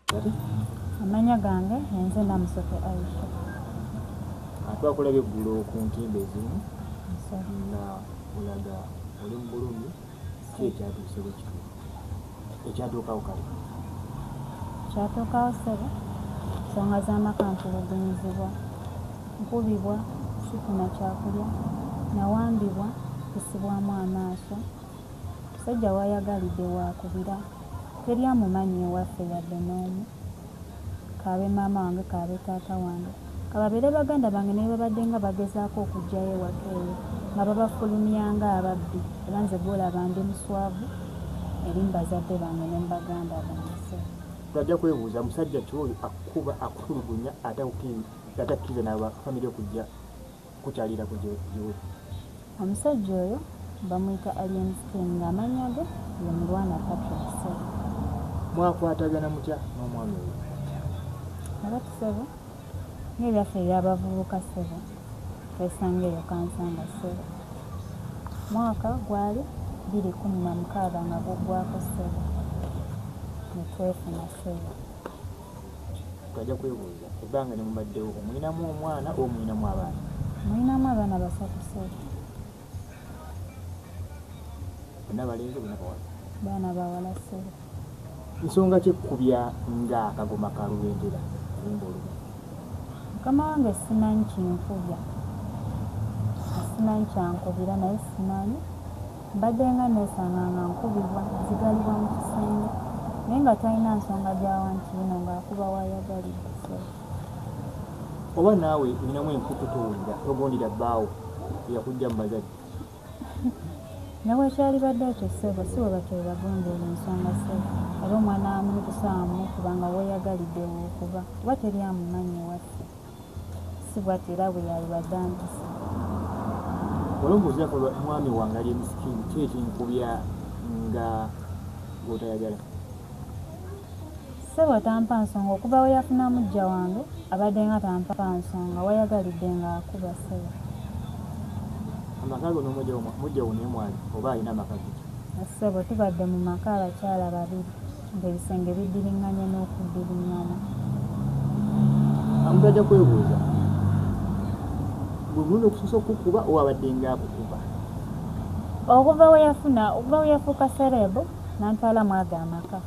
Amannya gange nze Namusoke Aisha. Twakulabye eggulo ku ntimbe ezimu nga olaga oli mu bulumi. Ki ekyatuuse bwe kityo? Ekyatuukawo kale? Kyatuukawo ssebo, nsonga z'amaka ntulugunyizibwa, nkubibwa, sifuna kyakulya, nawambibwa, mpisibwamu amaaso. Omusajja w'ayagalidde waakubira, teri amumanyi ewaffe yadde n'omu. K'abe maama wange, k'abe taata wange, kababeere baganda bange naye babadde nga bagezaako okuggyayo ewaka eyo nga babafulumya ng'ababbi. Era nze gw'olaba ndi muswavu eri mu bazadde bange ne mu baganda bange. Twajja kwebuuza musajja ki oyo akukuba, akutulugunya, ate atakkiriza n'abafamire okujja kukyalirako gy'oli? Omusajja oyo bamuyita Alien Skin ng'amannya ge ye Mulwana Patrick Ssebo. Mwakwatagana mutya n'omwami oyo? Kakati ssebo, ng'ebyaffe eby'abavubuka ssebo, twesanga eyo Kansanga ssebo. Mwaka gwali 2016 nga guggwako ssebo, ne twefuna ssebo. Twajja kwebuuza ebbanga ne mubaddewo omulinamu omwana oba omulinamu abaana? Mulinamu abaana 3 ssebo. Bonna balenzi, bonna bawala? Baana bawala ssebo. Nsonga ki ekkubya ng'akagoma ka Lubendera oluyimba olumu? Mukama wange simanyi kinkubya, simanyi kyankubira naye simanyi. Mbadde nga neesanga nga nkubibwa, nzigalibwa mu kisenge naye nga talina nsonga gy'awa nti bino ng'akuba w'ayagalidde ssebo. Oba naawe olinamu enkutu towulira, togondera bbaawo eyakujja mu bazadde? Ne bwe kyalibadde ekyo ssebo, si bwe batyo bwe bagonjoola ensonga ssebo. Era omwana wa munno tosobola mumukuba nga weeyagalidde w'okuba, kuba teri amumanyi ewaffe. Si bw'atyo era bwe yalibadde ampisa. Wali ombuuzaako mwami wange ali emisikiini, ki ekinkubya nga gw'otayagala? Ssebo tampa nsonga, okuva we yafuna muggya wange abadde nga tampa nsonga, wayagalidde ng'akuba ssebo. Amaka go n'omujja wo naye mwali oba alina amaka ge? Ssebo tubadde mu maka abakyala babiri ng'ebisenge biddiriŋŋanye n'okuddiriŋŋana. Omuntu ajja kwebuuza gwe mulundi okusoose okukuba oba abadde ng'akukuba? Okuva we yafuna, okuva we yafuuka sereebu n'antwala mu ago amaka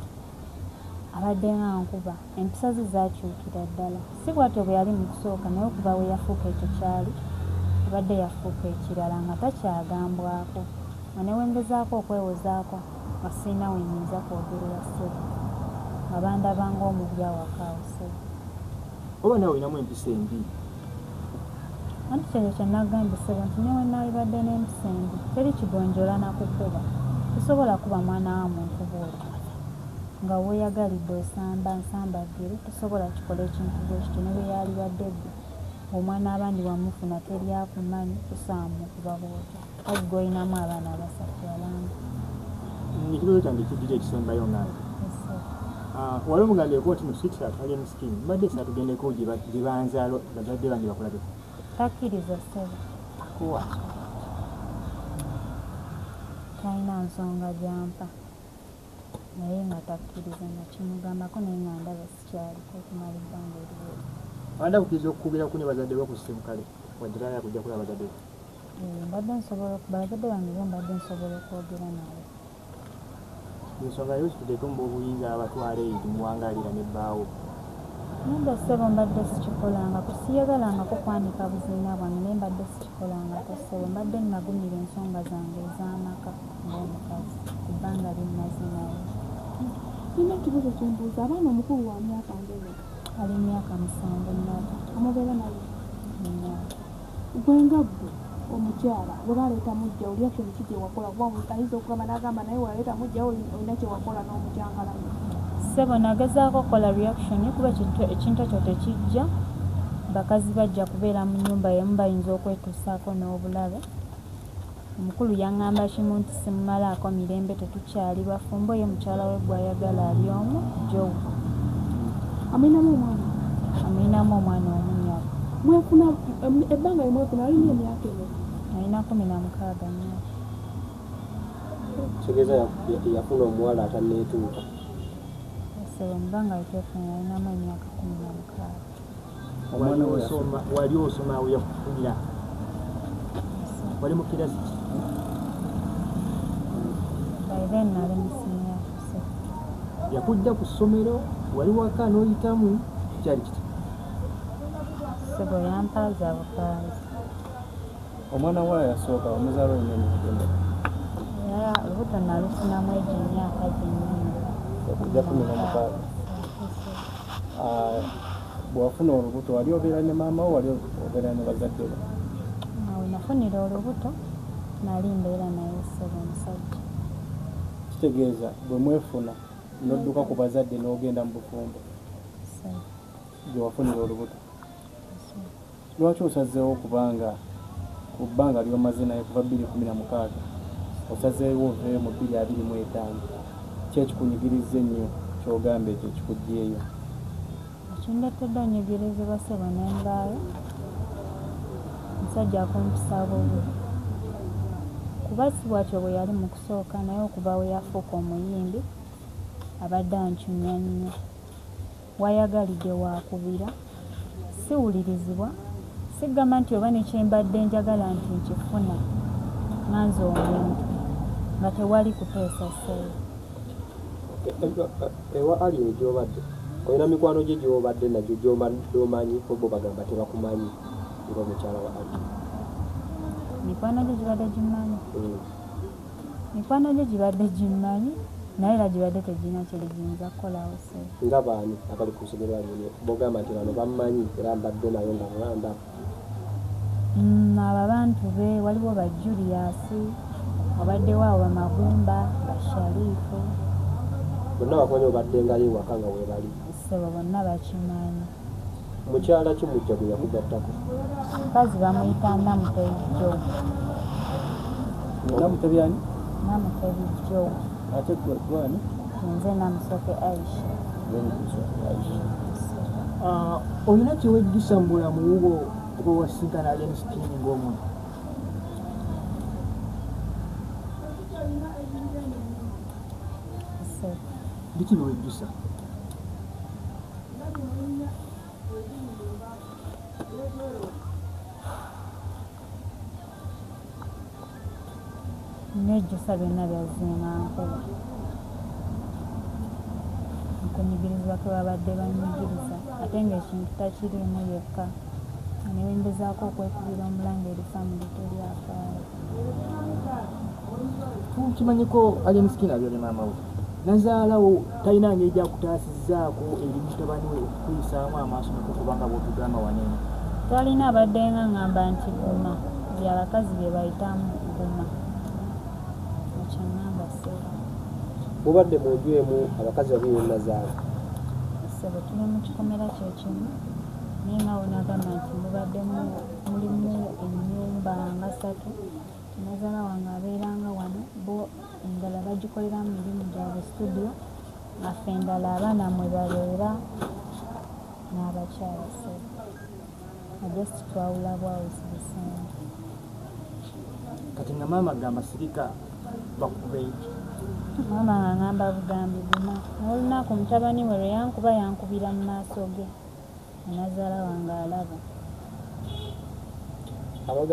abadde nga nkuba, empisa ze zaakyukira ddala. Si bw'atyo bwe yali mu kusooka naye okuva we yafuuka ekyo kyali abadde yafuuka ekirala nga takyagambwako. Nga ne we ngezaako okwewozaako nga sirina we nnyinza kwogerera ssebo. Nga bandaba ng'omubi awaka awo ssebo. Oba naawe olinamu empisa embi? Anti kyekyo kye nagambye ssebo nti ne we naalibadde n'empisa embi teri kigonjoola na kukuba. Tosobola kuba mwana wa muntu bw'otyo. Nga weeyagalidde osamba nsambaggere, tosobola kikola ekintu bwe kityo ne bwe yaalibadde ggwe. Omwana abandi wamufuna teri akumanyi, tosobola mukuba bw'otyo. Kale ggwe olinamu abaana 3 balamba. Ekibuuzo kyange kiddira ekisembayo nga nze. Wali omugambyeko nti mu six atwali emisikiini, mbadde saatugendeko gye banzaala bazadde bange bakulabeko? Takkiriza ssebo. Akuwa? Talina nsonga gy'ampa naye nga takkiriza, nakimugambako naye nga ndaba sikyaliko okumala ebbanga eriwera. Abadde akukkiriza okukugerako ne bazadde bo ku ssimu kale wadde tayagala kujja kulaba bazadde be? Mbadde nsobola bazadde bange bo mbadde nsobola okwogera nabo. Ensonga yo kituddeko mu b'obuyinza abatwala eyo gye muwangaalira ne bbaawo. Nedda ssebo mbadde sikikolangako, siyagalangako kwanika buziina bwange naye mbadde sikikolangako ssebo. Mbadde nagumira ensonga zange ez'amaka ng'omukazi ku bbanga lye mmaze naye. Nina ekibuuzo kye mbuuza, abaana omukulu wa myaka ng'emeka? Ali myaka 7 nabo. Amubeera naye? Nnyabo. Ggwe nga ggwe omukyala bwe baleeta muggya wo reaction ki gye wakola? Kuba ayinza okugamba n'agamba naye waleeta muggya wo olina kye wakola n'omukyankalanya. Ssebo nagezaako okukola reaction kuba ekintu ekyo tekijja, bakazi bajja kubeera mu nnyumba y'emu bayinza okwetuusaako n'obulabe. Omukulu yaŋŋamba kimu nti simumalaako mirembe tetukyali bafumbo, ye mukyala we gw'ayagala ali omu Joe. Amulinamu omwana? Amulinamu omwana omu nnyabo. Mwefuna ebbanga lye mwefuna alina emyaka emeka? Alina 16 nnyabo. Kitegeeza yafuna omuwala atanneetuuka. Ssebo, mu bbanga lye twefunira nalinamu emyaka 16. Wali osoma, wali osoma we yakufunira? Wali mu kirasi ki? By then nali mu senior four. Yakujja ku ssomero, wali waka n'oyitamu, kyali kiti? Ssebo, yampaaza bupaazi. Omwana we yasooka omuzaala olina emyaka emeka? Era olubuto nalufunamu egyo emyaka gyennyini. Okujja 16. Bw'wafuna olubuto wali obeera ne maama wo, wali obeera ne bazadde bo? Awo nafunira olubuto nali mbeera naye ssebo, omusajja. Kitegeeza bwe mwefuna n'odduka ku bazadde n'ogenda mu bufumbo Ssebo. Gye wafunira olubuto. Lwaki osazeewo kubanga ku bbanga ly'omaze naye kuva 2016 osazeewo oveeyo mu 2025? Ki ekikunyigiriza ennyo ky'ogamba ekyo ekikuggyeeyo? Ekindeetedde onnyigirizibwa ssebo ne nvaayo, musajja akumpisa bubi, kuba si bw'atyo bwe yali mu kusooka, naye okuva we yafuuka omuyimbi abadde ancunya nnyo. Wayagalidde waakubira, siwulirizibwa, sigamba nti oba ne kye mbadde njagala nti nkifuna nga nze omuntu, nga tewali kuteesa ssebo. Ewa Alien gy'obadde olina mikwano gye gy'obadde nagyo gy'obadde omanyi, bo bagamba tebakumanyi ng'omukyala wa Alien? Mikwano gye gibadde gimmanyi. Mikwano gye gibadde gimmanyi, naye era gibadde tegirina kye giyinza kukolawo ssebo. Nga baani abali ku lusegere lwa Alien b'ogamba nti bano bammanyi era mbadde nayo nga ngamba? Abo abantu be waliwo ba Julius, wabaddewo abo Bamagumba, ba Sharifu. Bonna bakumanyi, obaddengayo ewaka nga weebali? Ssebo, bonna bakimanyi. Mukyala ki mujja gwe yakugattako? Mukazi bamuyita Namutebi Joe. Namutebi ani? Namutebi Joe. Ate gwe gwani? Nze Namusoke Aisha. Namusoke Aisha. Olina kye wejjusa mu bulamu bwo oba wasinkana Alien Skin ng'omuntu? Ssebo. Biki bye wejjusa? Nejjusa byonna byazzenga nkuba. Okunyigirizibwa kwe babadde bannyigiriza, ate ng'ekintu takiriimu yekka. Ne bwe ngezaako okwekubira omulanga eri famire teri afaayo. Tukimanyiko Alien Skin abeera ne maama we. Nazaalawo talina ngeri gy'akutaasizzaako eri mutabani we okukuyisaamu amaaso n'okukubanga bw'otugamba wano eno? Talina, abadde nga ŋŋamba nti guma, bye abakazi bye bayitamu, guma. Ekyo ŋŋamba ssebo. Mubadde mu nju emu abakazi babiri ne nazaala? Ssebo, tuli mu kikomera kye kimu, naye nga bw'onaagamba nti mubaddemu mulimu ennyumba nga ssatu, nazaala wange abeeranga wano, bo endala bagikoleramu mirimu gyabwe, studio, nga ffe endala abaana mwe babeera n'abakyala ssebo. Nga just twawula bwawuzi bisenge. Kati nga maama agamba sirika bakube? Maama nga ŋŋamba bugambi guma. N'olunaku mutabani we lwe yankuba, yankubira mu maaso ge nga nazaala wange alaba.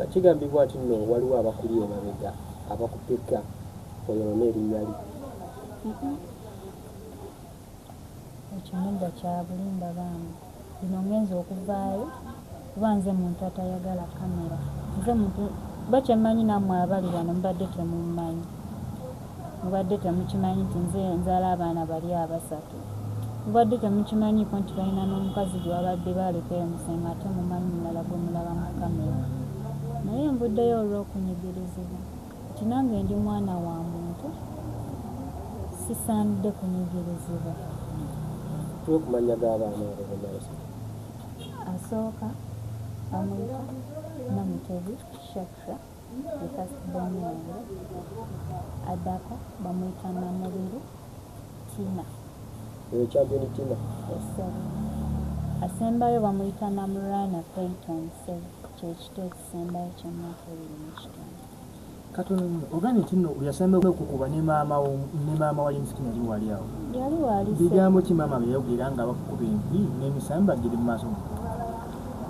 Kigambibwa nti nno waliwo abakuli emabega abakupika oyonoone erinnya lye. Ekyo nedda, kya bulimba bambi. Bino ngenze okuvaayo kuba nze muntu atayagala kamera. Nze muntu kuba kyemmanyi nammwe abali wano mubadde temummanyi. Mubadde temukimanyi nti nze nzaala abaana bali abasatu. Mubadde temukimanyiiko nti balina n'omukazi gwe babadde baaleka eyo musenga, ate mumanyi mulala gwe mulaba mu kamera. Naye nvuddeyo olw'okunyigirizibwa nti nange ndi mwana wa muntu, sisaanidde kunyigirizibwa. Tuwe ku mannya g'abaana abo bonna abasatu. Asooka bamuyita Namutebi Shakra, ye first born wange. Addako bamuyita Namubiru Tina. Oyo Champion Tina? Ssebo. Asembayo bamuyita Namurana Peyton, ssebo, kye kito ekisembayo ky'emyaka 2 mu kitundu. Katono nnyo. Ogambye nti nno yasemba okukuba ne maama wo, ne maama wa Alien Skin yali wali awo. Yali wali. Bigambo ki maama bye yayogera nga bakukuba empi n'emisamba giri mu maaso?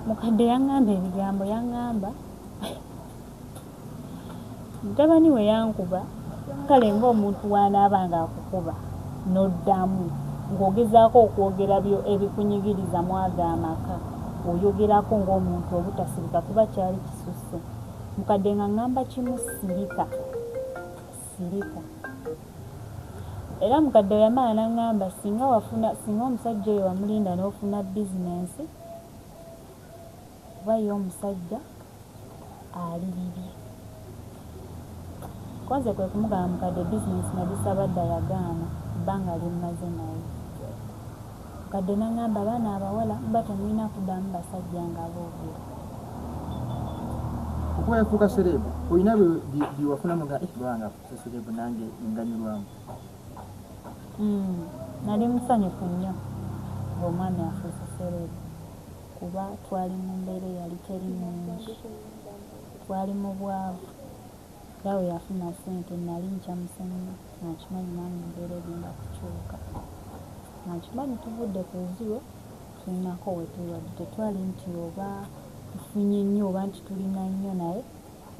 Mukadde yaŋŋamba ebigambo, yaŋŋamba mutabani we yankuba, kale ng'omuntu w'anaaba ng'akukuba n'oddamu ng'ogezaako okwogera byo ebikunyigiriza mwaga amaka, oyogerako ng'omuntu obutasirika kuba kyali kisusse. Mukadde nga ŋŋamba kimu, sirika, sirika. Era mukadde we yamala n'aŋŋamba singa wafuna, singa omusajja oyo wamulinda n'ofuna bizinensi, kuba ye omusajja ali bibi. Konze kwe kumugamba mukadde bizinensi nagisaba dda yagaana bbanga lye mmaze naye. Mukadde n'aŋŋamba abaana abawala muba temulina kuddamu basajja nga boogera. Okuba yafuuka celeb, olina bye wafunamu nga bwanga afuuse celeb nange nganyulwamu? Nali musanyufu nnyo ng'omwami afuuse celeb, kuba twali mu mbeera eyali teri nnungi, twali mu bwavu. Era we yafuna ssente nali nkyamuse nnyo, nga nkimanyi nange embeera egenda kukyuka, nga nkimanyi tuvudde ku zero tulinako we tuli, wadde tetwali nti oba tufunye nnyo oba nti tulina nnyo, naye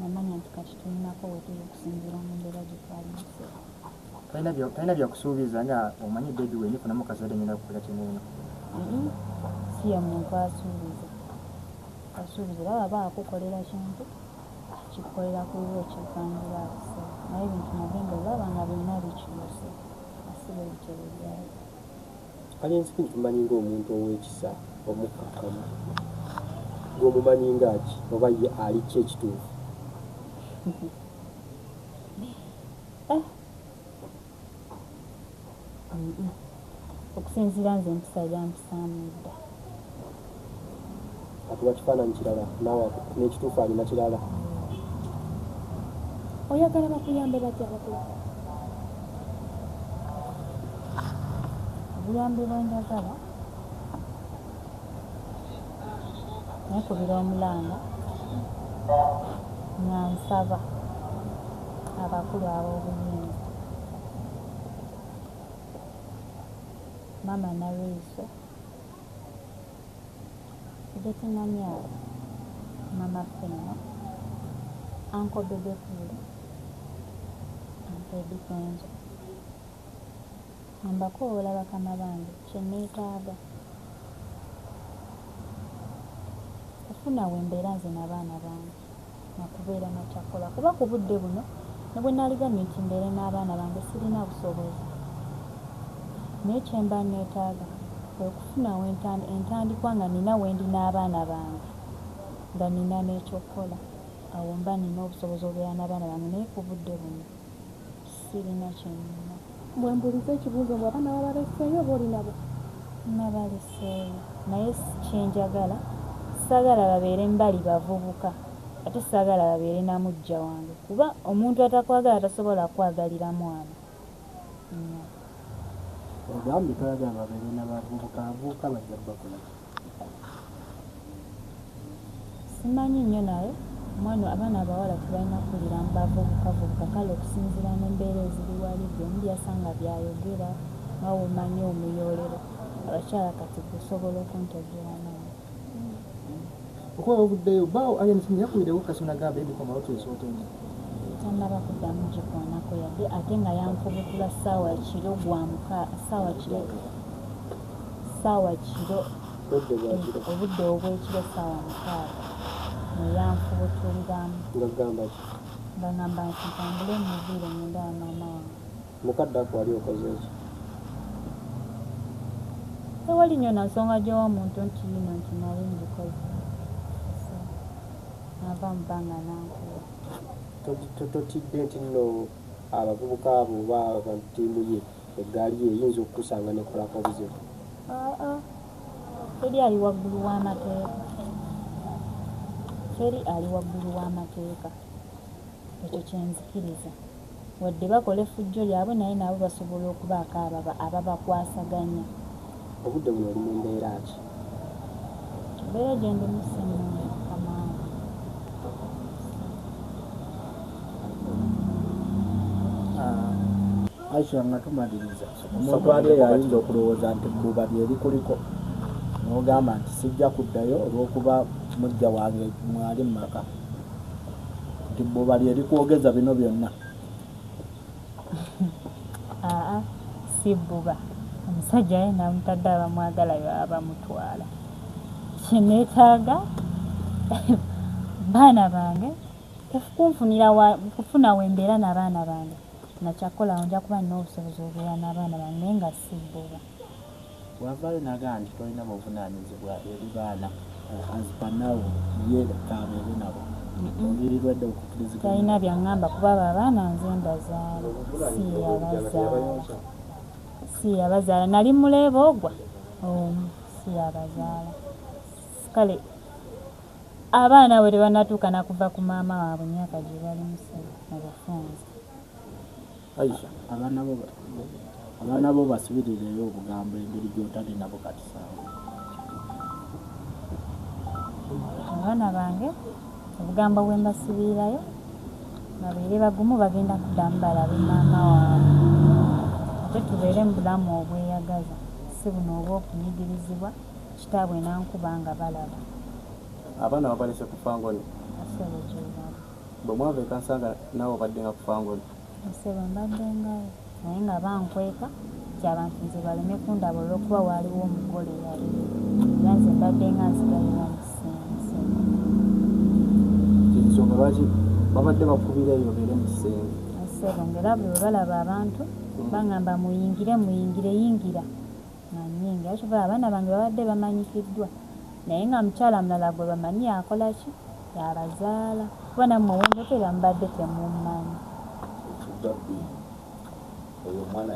namanya nti kati tulinako we tuli okusinziira mu mbeera gye twalimu. Talina byakusuubiza nga omanyi baby we ndifunamu kasente ngenda kukola kino eno? Si ye muntu asuubiza, asuubiza era bw'aba akukolera kintu akikukolera ku lulwo okyekangira akuseera, naye ebintu nagenda olaba nga byonna bikyuse, si bwe bityo bwe byali. Alien Skin tumanyi ng'omuntu ow'ekisa, omukkakkamu. Gw'omumanyi nga ki oba ye ali ki ekituufu? Okusinziira nze empisa gyampisaamu edda. Atuwa kifaananyi kirala naawe n'ekituufu alina kirala. Oyagala bakuyambe batya abakulaba? Obuyambi bwe njagala nekubira omulanga nga nsaba abakulu ab'obuyinza, Maama Nalweyiso, Betty Namyalo, Mama Fina, Uncle Bebe Cool, Uncle Eddy Kenzo, nga mbakoowoola bakama bange kye neetaaga kufuna we mbeera nze n'abaana bange na kubeera na kyakukola, kuba ku budde buno ne bwe naaligambye nti mbeere n'abaana bange sirina busobozi, naye kye mba neetaaga kwe kufuna entandikwa nga nina we ndi n'abaana bange, nga nina n'ekyokukola, awo mba nina obusobozi obubeera n'abaana bange, naye ku budde buno sirina kye nnina. Bwe mbuuliza ekibuuzo mbu abaana babaleseeyo oba oli nabo? Nabaleseeyo, naye kye njagala saagala babeere mbali bavubuka, ate saagala babeere na muggya wange, kuba omuntu atakwagala tasobola kwagalira mwana. Ogambye toyagala babeere na bavubuka, abavubuka bajja bakola ki? Simanyi nnyo, naye omwana abaana abawala tebalina kukulira mu bavubukavubuka, kale okusinziira n'embeera eziri wali gwe omu by'asanga by'ayogera nga bw'omanyi omuyoolero, abakyala kati gwe osobola okuntegeera naawe. Okuba bavuddeyo bbaawo Alien Skin yakubirewo kasita n'agamba baby komawo twesootenga. Tannaba kuddamu gikoonako yadde, ate nga yanfubutula ssaawa kiro gwa muka ssaawa kiro ssaawa kiro Obudde bwa kiro. Obudde obw'ekiro ssaawa 6 mwe yanfubutuliramu. Nga ggamba ki? Nga ŋŋamba nti ntambule mmuviire ŋŋende wa maama wange. Mukadde ako wali okoze ki? Tewali nnyo na nsonga gy'owa omuntu nti yino nti nali ngikoze. So nava mu bbanga n'ankuba. Totidde nti nno abavubuka abo oba abantu ttiimu ye eggaali ye eyinza okukusanga n'ekolako obuzibu? Aa, teri ali waggulu w'amateeka. Teri ali waggulu w'amateeka. Ekyo kye nzikiriza. Wadde bakola effujjo lyabwe naye nabo basobola okubaako ababakwasaganya. Obudde buno oli mu mbeera ki? Embeera gye ndimu si nnungi mukama wange. Aisha, nga tumaliriza, omuntu ali eyo ayinza okulowooza nti bbuba lyerikuliko n'ogamba nti sijja kuddayo olw'okuba mujja wange mwali mu maka, nti bbuba lyerikwogeza bino byonna. Aa, si bbuba. Omusajja ye namutadde, abamwagala abamutwala. Kyeneetaaga baana bange kunfunira kufuna wembeera n'abaana bange, nakyakola nja kuba nina obusobozi obeera n'abaana bange, naye nga si bbuba. Wavaayo n'agamba nti tolina buvunaanyizibwa eri baana as per now, ye kabeere nabo, olirirwedde okukkiriziganya? Talina byaŋŋamba, kuba abo abaana nze mbazaala, si yabazaala, si yabazaala. Nali muleeba ogwa omu, si yabazaala. Kale abaana bwe tebanatuuka nakuva ku maama waabwe, emyaka gye balimu mu bufunze. Aisha, abaana bo basibirireyo obugambo engeri gy'otali nabo kati saawa. Abaana bange obugambo bwe mbasibirirayo, babeere bagumu, bagenda kuddamu balabe maama waabwe, ate tubeere mu bulamu obweyagaza, si buno obw'okunyigirizibwa kitaabwe nankuba nga balaba. Abaana babalese ku Fangoni? Asebo, gyebali. Bwe mwava e Kansanga naawe obadde nga ku Fangoni? Asebo, mbadde ngayo, naye nga bankweka nti abantu nze baleme kundaba olw'okuba waaliwo omugole yaliyo, era nze mbadde nga nsigalira mu kisenge. Ensonga lwaki babadde bakubira eyo obeere mu kisenge? Asebo, ngaera buli bwe balaba abantu baŋŋamba muyingire, muyingire, yingira, nga nnyingira. Kyova abaana bange babadde bamanyikiddwa, naye nga mukyala mulala gwe bamanyi akola ki, yabazaala, kuba nammwe wenjogera mubadde temummanyi. Oyo omwana.